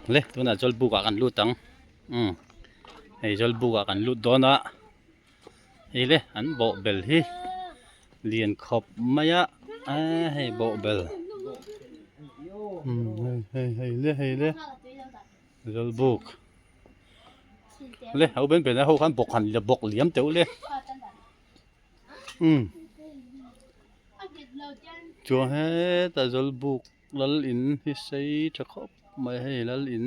Le tunah Zawlbuk ah kan lut ang umm hei Zawlbuk ah kan lut dawn a hei le an bawhbel hi lian khawp mai a eee hei bawhbel umm hei hei le hei le Zawlbuk le ho ben ben a ho khan bawk han bawk liam teuh le umm chuan hetah Zawlbuk. Lal in hi sei tha khawp mai hei lal in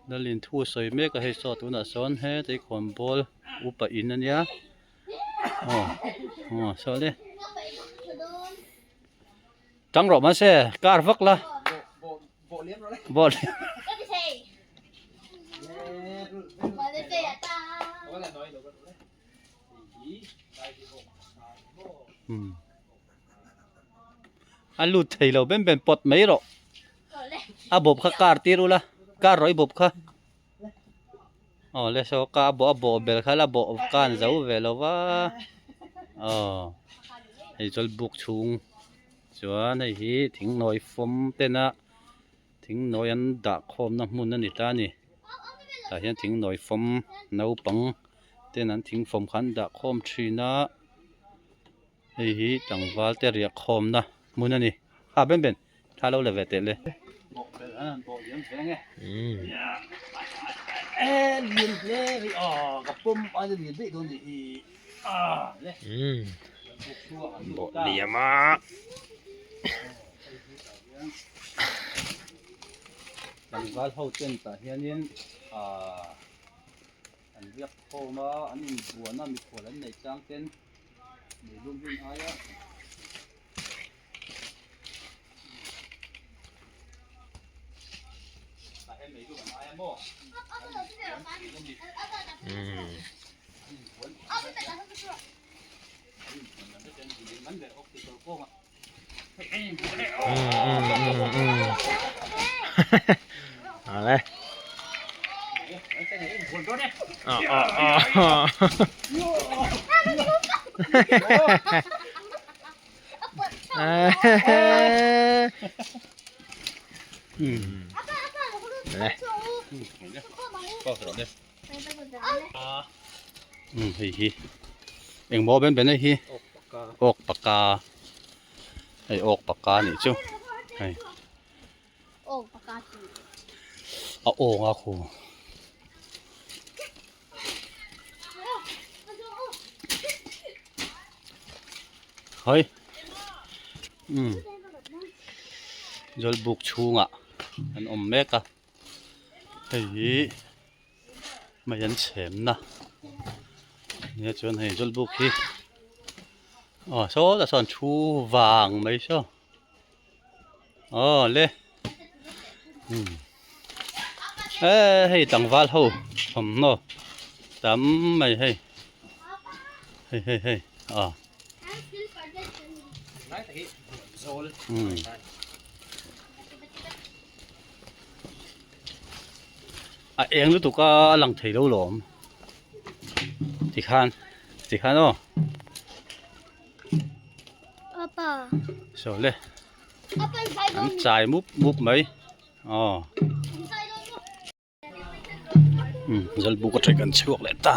lal in thu a sawi mek a hei saw tunah sawn heta hi khawnbawl upa in ania aw aw saw le tang rawh mahse kar vak la bawh umm. A lut thei lo ben ben pawt mai rawh a bawp kha kar tir ula kar rawh i bawp kha aw le saw ka a bawh a bawh bel kha la bawh kan zo ve lo va aw hei chuan buk chhung chuan hei hi thing nawi fawm tena thing nawi an dah khawmna hmun a ni ta a ni tah hian thing nawi fawm naupang ten an thing fawm kha an dah khawm thin a. Hei hi tlangval te riah khawmna hmun a ni. Ha ben ben thla lo la ve teh le. Bawh liam a. Tlangval ho ten tah hianin ahh an riak khawm a an inbuan a mikhual an nei tlang ten. Ale. Hei hi engmaw ben ben hei hi awk paka hei awk paka anih chu hei a awng a khu hei umm zawlbuk chhungah an awm mek a hei hi Mai an chhemna nia chuan hei zawlbuk hi aw saw tah sawn thu vang mai saw aw le umm e hei tlangval ho thawmhnaw tam mai hei hei hei hei aw umm. A eng lutuk a a lang thei lo lawm tikhan tikhan aw saw le an chai mup mup mai aw umm zawlbuk atang kan chhuak leh ta.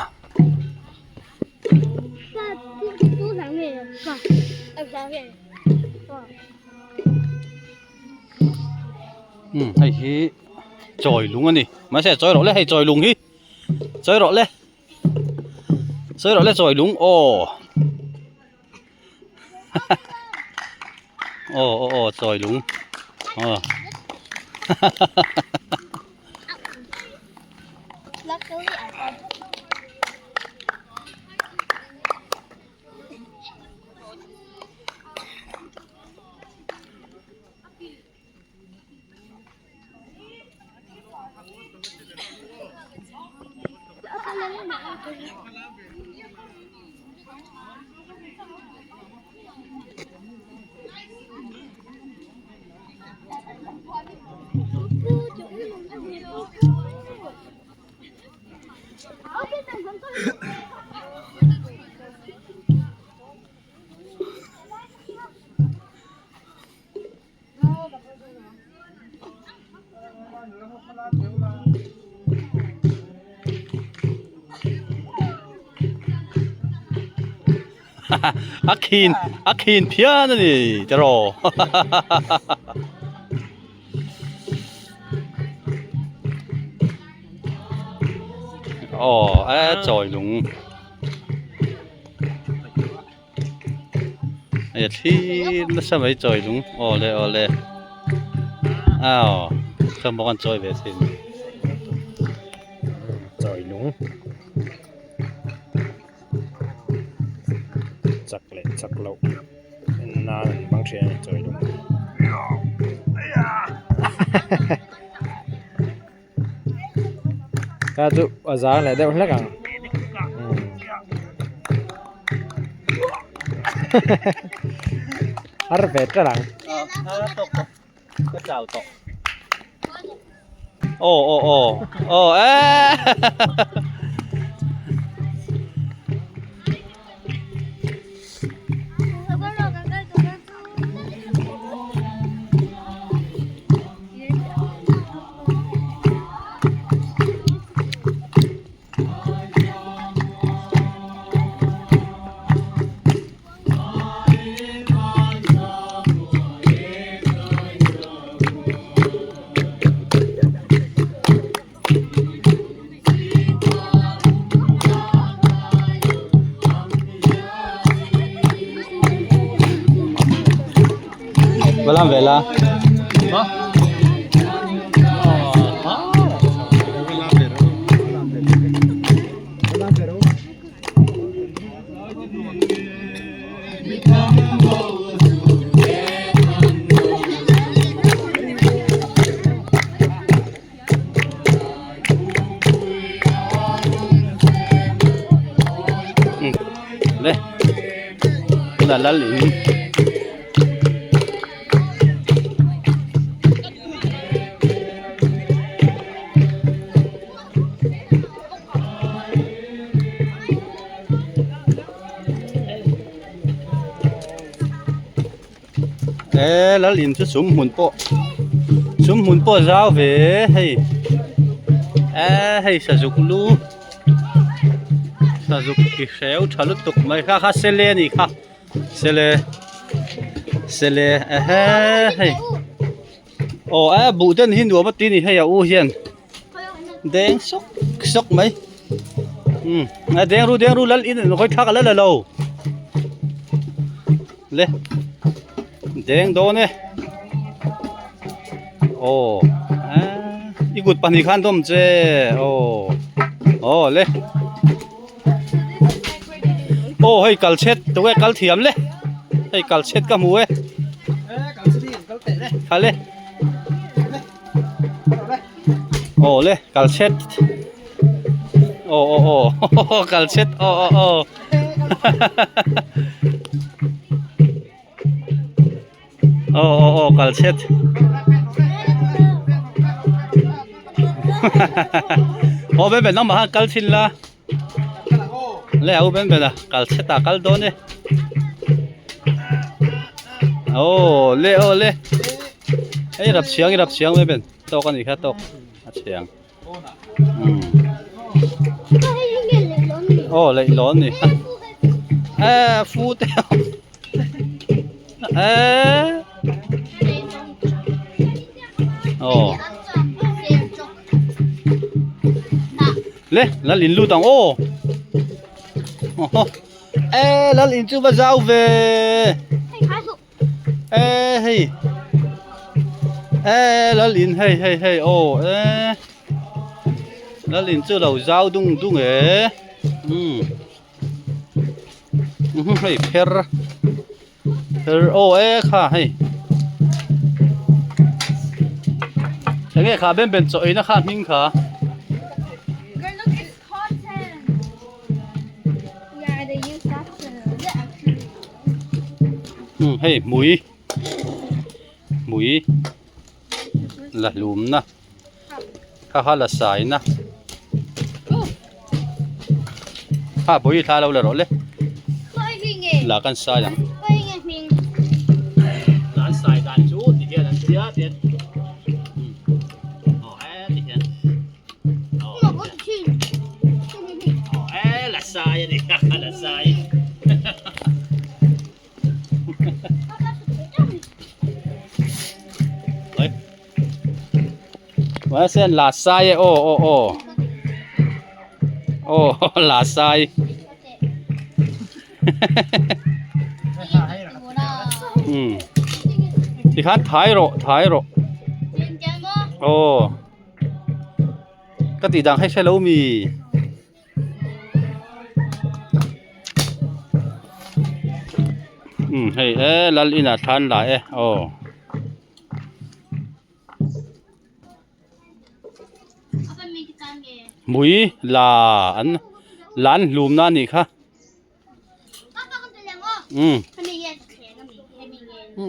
Umm hei hi chawi lung a ni mahse chawi rawh le hei chawi lung hi chawi rawh le chawi rawh le chawi lung aw aw aw aw chawi lung aw A khin a khin phian a ni tiraw aw a chawi lung hei a thlir nasa mai chawi lung aw le aw le aw sawn bawk an chawi ve thin. Chawi lung. Chak leh chak loh en nan an hmang thin a ni chawi lung kha chu a zang leh deuh hlek ang har ve ṭalh ang. Ka chau tawh. Aw aw aw aw eh. Va lam ve la. Le la lal in. E lal in chu sum hmun pawh sum hmun pawh a zau ve hei e hei sazuk lu sazuk ki hreu tha lutuk mai kha kha sele a nih kha sele sele ehe hei aw a buh den hi nuam a ti a ni hei a u hian. Deng sawk sawk mai umm a deng ru deng ru lal in an hawi thlak a la la lo le deng dawn e aw i kut pahnih khan dawm che aw aw le aw hei kal chhet tunge kal thiam le hei kal chhet ka hmu e kha le. Aw le kal chhet aw aw aw kal chhet aw aw aw aw aw aw kal chhet aw ben ben nangmah khan kal thin la le a u ben ben a kal chhet ah kal dawn e aw le aw le hei rap chiang i rap chiang le ben tawk a nih kha tawk a chhiang umm aw leh lawn ni e fu te e aw Le lal in lut ang aw e lal in chu va zau ve e hei e lal in hei hei hei aw e lal in chu lo zau dung dung e um hei pher pher aw e kha hei enge kha ben ben chaw eina kha hming kha. Hei hmui hmui la hlumna kha kha la saina kha bawi thla lo la rawh le la kan sai ang la an sai dan chu ti hian an tia tian aw he ti. Wah sen la sai e aw aw aw aw la sai um tikhan thai rawh thai rawh aw ka tih dan kha i hre lo mi. Um hei e lal inah thlan la e aw. Mui la an la an hlum na anih kha um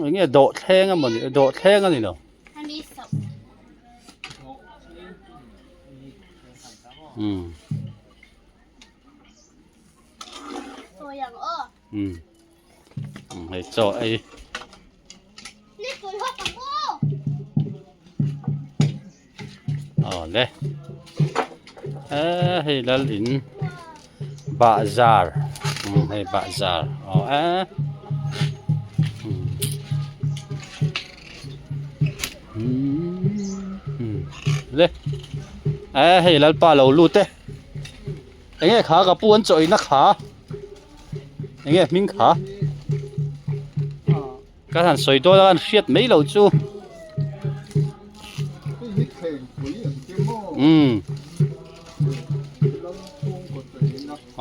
eng nge dawh thleng a mawni dawh thleng a ni lo. Um um hei chaw ei. Awle eh hei lal in bahzar hei bahzar aw eh le eh hei lalpa lo lut e enge kha ka pu an chaw eina kha enge hming kha. Ka han sawi dawn a an hriat mai loh chu. Umm.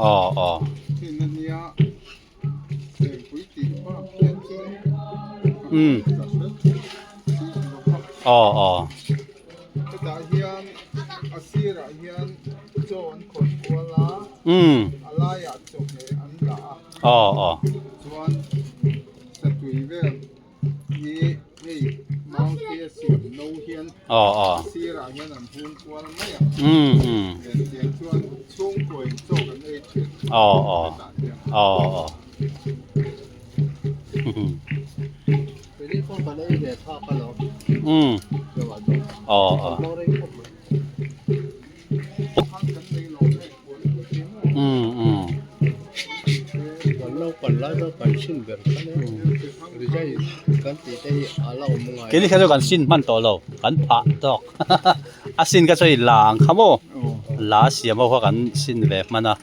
Aw aw. Umm. Aw aw. Umm. Aw aw. Satui vel hi hei mau te a siam no hian a sirah hian an hung kual mai a tiang chuan chhungkaw in chaw kan ei thin hetah hian. Keini kha chu kan sin hman tawh lo kan phah tawk a sin kha chu hei la ang kha maw la a siam ho kha kan sin ve hman a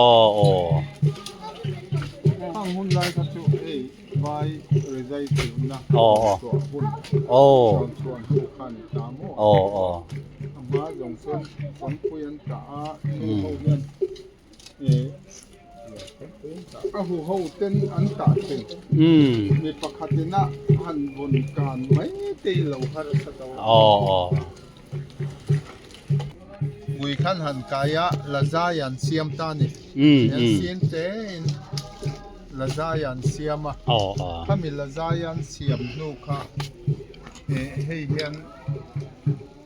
aw aw. Vai rezai chhunna chhuah hun rawn chhuan hnu kha a ni ta maw? A hma zawng chuan kawngpui an tah a, nu ho hian a hu ho ten an tah thin. Mi pakhat ina han vawn kan mai te i lo harsa do. Ui khan han kai a, lazai an siam ta a ni. An sin tein lazai an siam a, khami lazai an siam hnu kha hei hian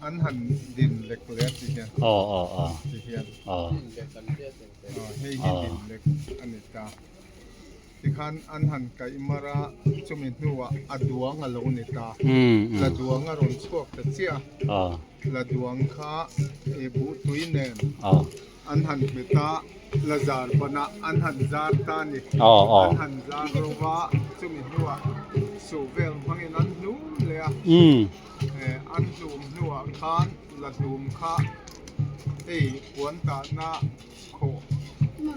an han din lek leh a ti hian ti hian hei hi din lek a ni ta. Tikhan an han kaih mar a, chumi hnuah a duang a lo ni ta. La duang a rawn chhuak ta chiah a, la duang kha i buh tui nen an han hmet a, la zar banah an han zar ta a ni. An han zar ro va, chumi hnuah suh vel hmangin an hlum leh a, an hlum hnuah khan la hlum kha hei puan tahna khawh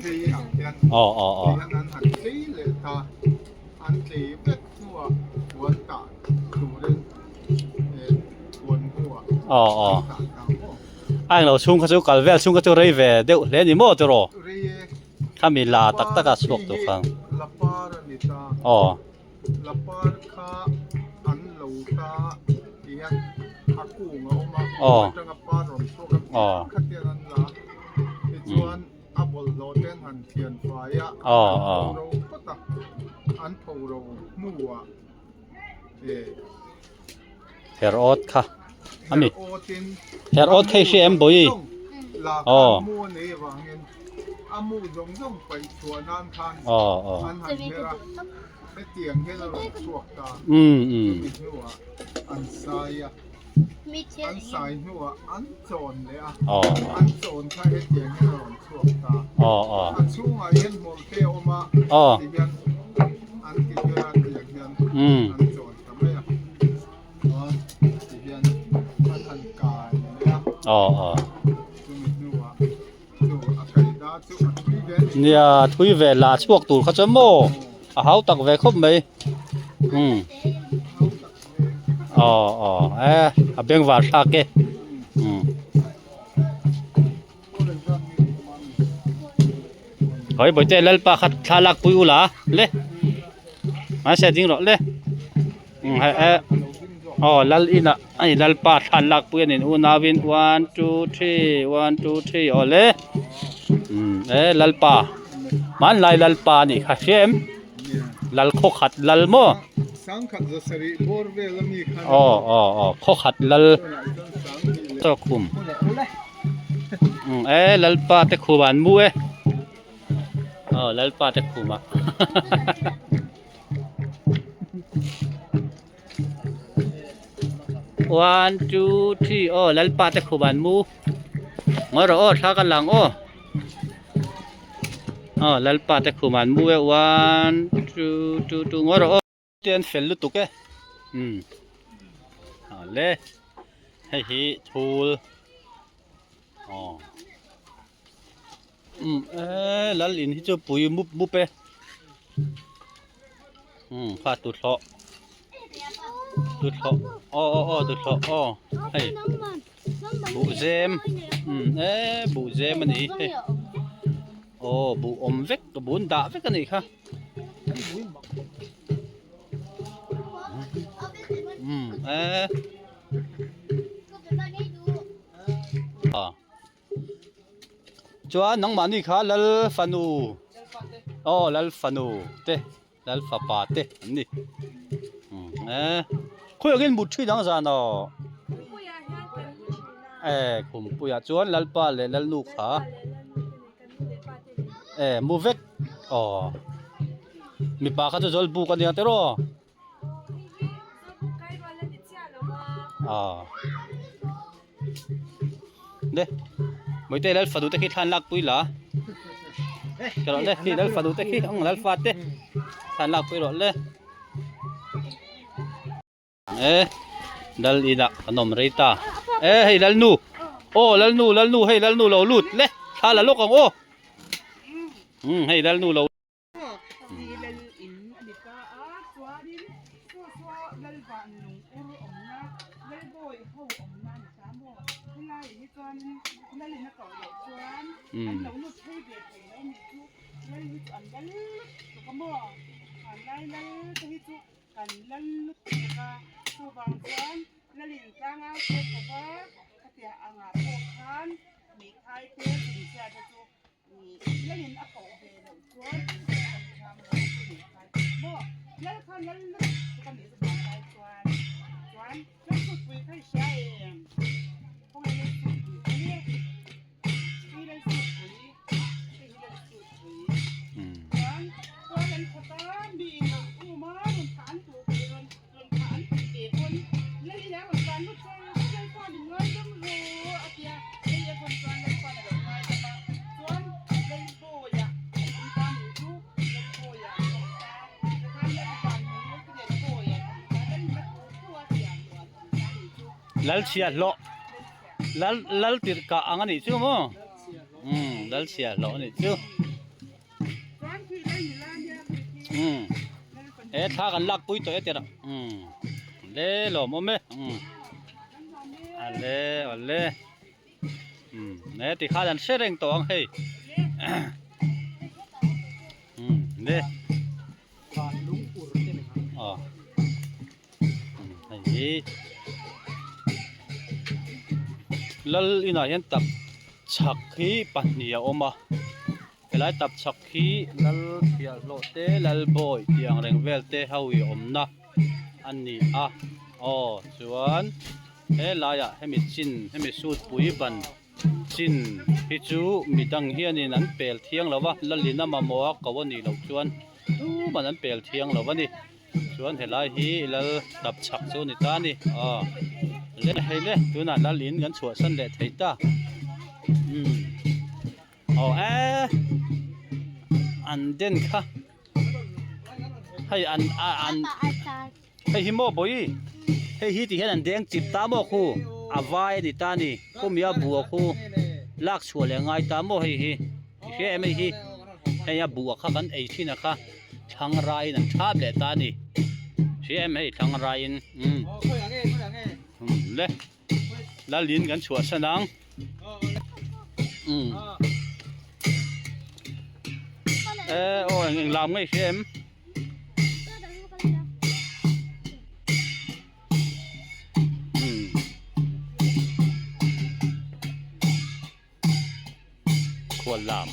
phei ang hian tihian an han tlei leh ta an tlei vek hnuah puan tah turin puan hnuah an tah ta maw. A englo chhung kha chu kal vel chhung kha chu rei ve deuh hle ni maw tiraw? Rei e. Khami la tak tak a chhuak tur khan. La par a ni ta. Aw. La par kha an lo ta tihian a kung a awm a, atanga par rawn chhuak a khat hian an la tichuan a bawlhhlawh te an han thian fai a, an pho ro phawt a, an pho ro hnuah eh Her awt kha ami her awtin her awt kha i hria em bawi la khan mu a nei avangin a mu zawng zawng paih chhuah nan khan an han her a hetiang hian a rawn chhuak ta chumi hnuah an sai a. An sai hnuah an chawn leh a, an chawn kha hetiang hian a rawn chhuak ta. A chhungah hian hmawlhte a awm a, ti hian an ti vel a, tiang hian an chawn ta mai a. Chuan ti hian an han kai leh a, chumi hnuah chu a kaihna chu a thui ve a ni. Nia, thui ve la chhuak tur kha chuan maw a hau tak ve khawp mai. Aw aw e a bengvar thlak e umm hawi bawihte lalpa kha thla lak pui ula le mahse ding rawh le umm hei e aw lal inah a ni lalpa thla an lak pui a ni unauin one two three one two three aw le umm e lalpa hmanlai lalpa a nih kha hria em. Lal khawkhat lal maw? Sangkhat zasarih bawr vel a mi khan. Aw aw aw khawkhat lal chaw khum. E lalpa te khum an mu e. Aw lalpa te khum ah. One two three aw lalpa te khum an mu. Ngawi rawh aw thla ka lang aw. Aw lalpa te khum an mu e one two two two ngawi rawh aw. Te an fel lutuk e umm ale hei hi thul aw umm e lal in hi chu pui mup mup e umm kha tuthlawh tuthlawh aw aw aw tuthlawh aw hei. Buhzem umm e buhzem a ni hei aw buh awm vek buh an dah vek a nih kha umm e a chuan nangmahni kha lal fanu aw lal fanu te. Lal fapa te an ni e khawi angin mut thin ang zan aw e khumpuiah chuan lalpa leh lalnu kha e mu vek aw mipa kha chu zawl buk a nia tiraw aw le mawite lal fanu te khi thlan lak pui la ka rawh le khi lal fanu te khi ang lal fa te thlan lak pui rawh le e lal inah kan awm rei ta e hei lal nu aw lal nu lal nu hei lal nu lo lut le thla la lawk ang aw um hei lal nu lo Lal chhiahhlawh lal lal tirh kah ang a nih chu maw umm lal chhiahhlawh a nih chu umm he thla kan lak pui tawh e tirh umm le lawm awm e umm ale awle umm he tikhan an hre reng tawh ang hei umm le aw hei hi lal inah hian tap chhak hi pahnih a awm a helai tap chhak hi lal thiahhlawh te lal bawi tih ang reng vel te ho hi awmna a ni a aw chuan helaiah hemi chin hemi sut pui ban chin hi chu midang hianin an pel thiang lo va lalin a mamawh a ko a nih loh chuan tuman an pel thiang lo a ni. Chuan helai hi lal tap chhak chu a ni ta a ni aw le hei le tunah lal in kan chhuahsan leh thei ta umm aw eee an den kha hei an a an hei hi maw bawi hei hi ti hian an deng chip ta maw khu a vai a ni ta a ni khumi a bua khu lak chhuah leh a ngai ta maw hei hi i hria em hei hi hei a bua kha kan ei thin a kha. Thlang raiin an thap leh ta a ni. Hria em hei thlang raiin umm umm le lalin kan chhuahsan ang umm e aw eng eng lam nge i hria em? Umm Khual lam.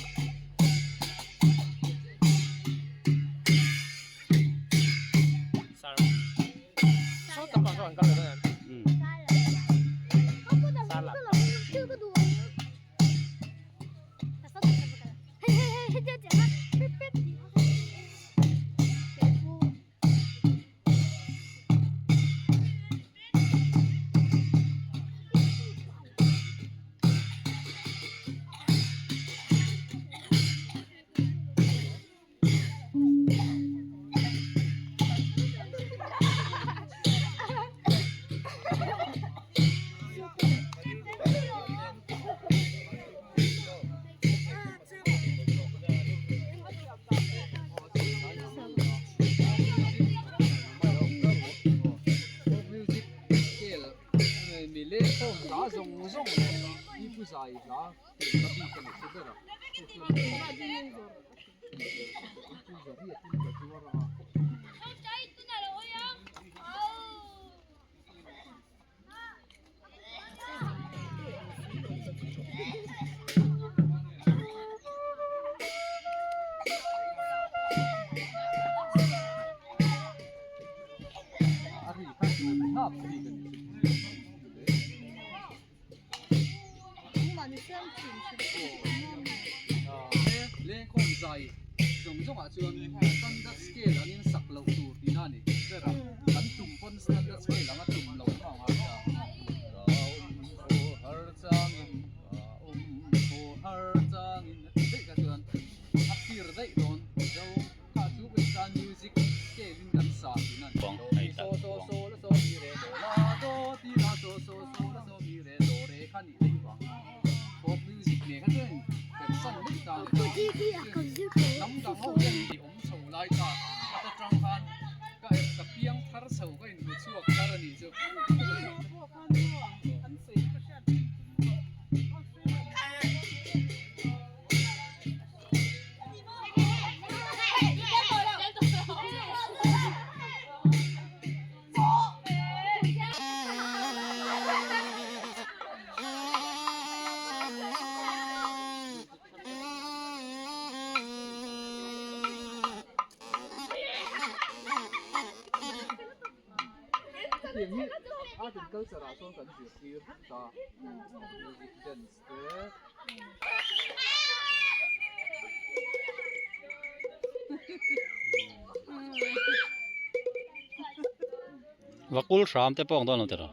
Vakul hram te pawh ang dawn lo tiraw.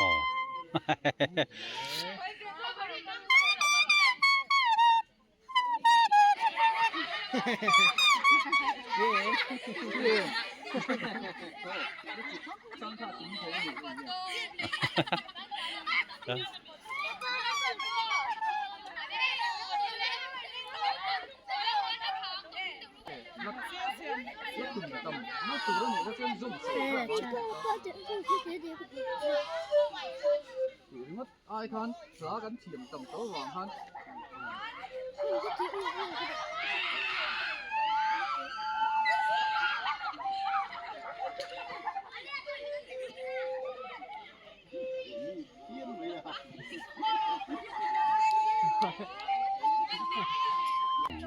Aw.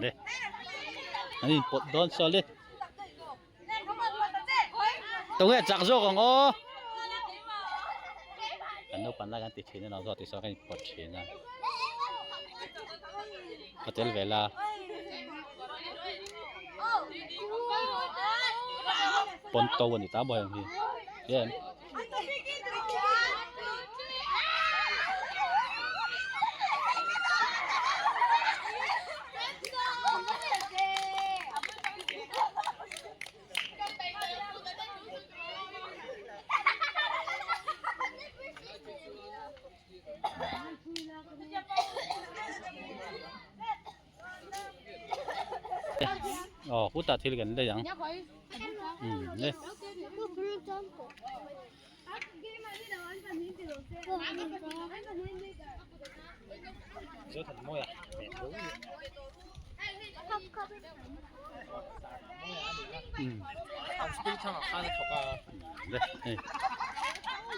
Le an in pawt dawn saw le tunge chak zawk ang aw. Kan naupan lai kan ti thin a lo zawh tih sawn kan inpawt thin a. Ka tel ve la. Pawnto a ni ta maw heng hi. Em. Aw khutah thil kan lei ang umm le.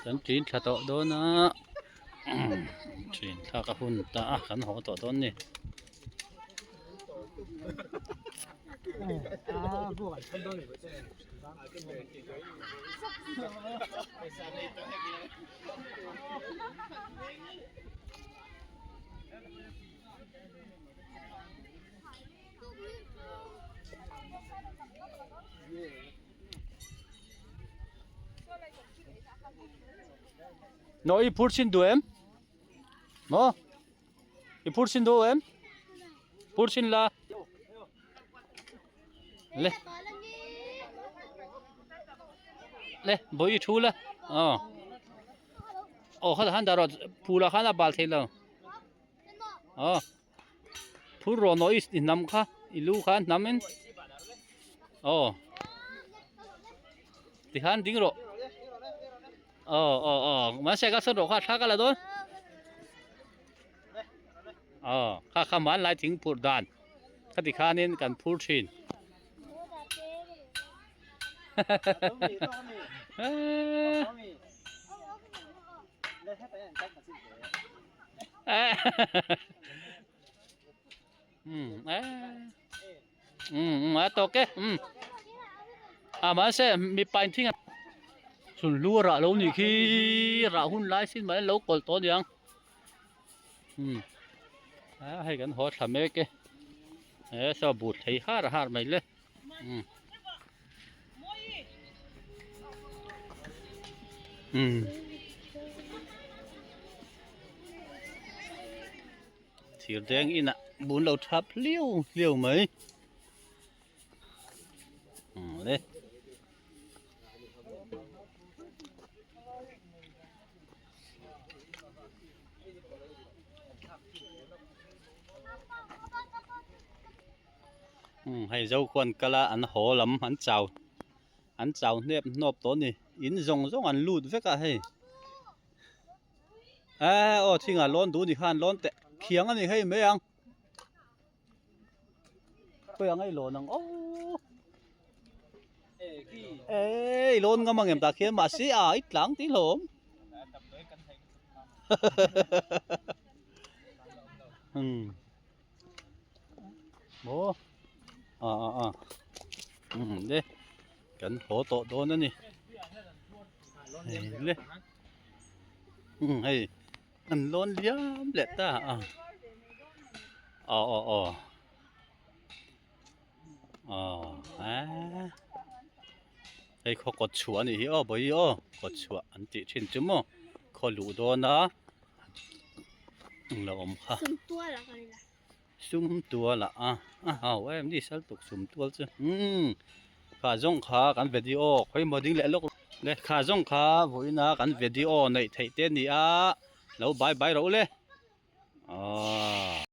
Kan ṭin thla tawh dawn a ṭin thlak a hun ta a kan haw tawh dawn a ni. Nó i phur chin duh em? Maw? I phur chin duh em? Phur chin la. Le. Le, bawih i thu la. Aw. Aw kha han dah rawh phul ah khan a bal thei lo. Aw. Phur rawh nawh i hnam kha i lu kha hnam in. Aw. Tikhan ding rawh. Aw aw aw mahse ka sawn rawh kha thla ka la dawn. Aw kha kha hmanlai thing phurh dan khati khanin kan phur thin. A tawk e a mahse mipa in thing chhunhlu a rah lo nih khi rah hun lai sin mai an lo kawlh tawh aniang a hei kan haw thla mek e he saw but thei har har mai le. Thir deng inah bun lo thap hliau hliau mai le. Hei zo khuan kal a an haw lam an chau an chau hnep hnawp tawh a ni in zawng zawng an lut vek a hei eee aw thingah lawn duh ni khan lawn teh khiang a ni hei mai ang khawiah nge i lawn ang aw eee i lawn ngam ang em tah khian mahse a i tlang tih hlawm umm. Maw a a a umm le kan haw tawh dawn a ni hei le umm hei an lawn liam leh ta a aw aw aw aw eee hei khaw kawt chhuah a nih hi aw bawihi aw kawt chhuah an tih thin chu maw khaw luh dawn a. Englo awm kha. Sum tual ah kan ila. Sum tual ah a a hau em ni sal tuk sum tual chu umm kha zawng kha kan video khawi maw ding leh lawk le kha zawng kha vawiin a kan video neih theih te a ni a lo bye bye rawh u le aw.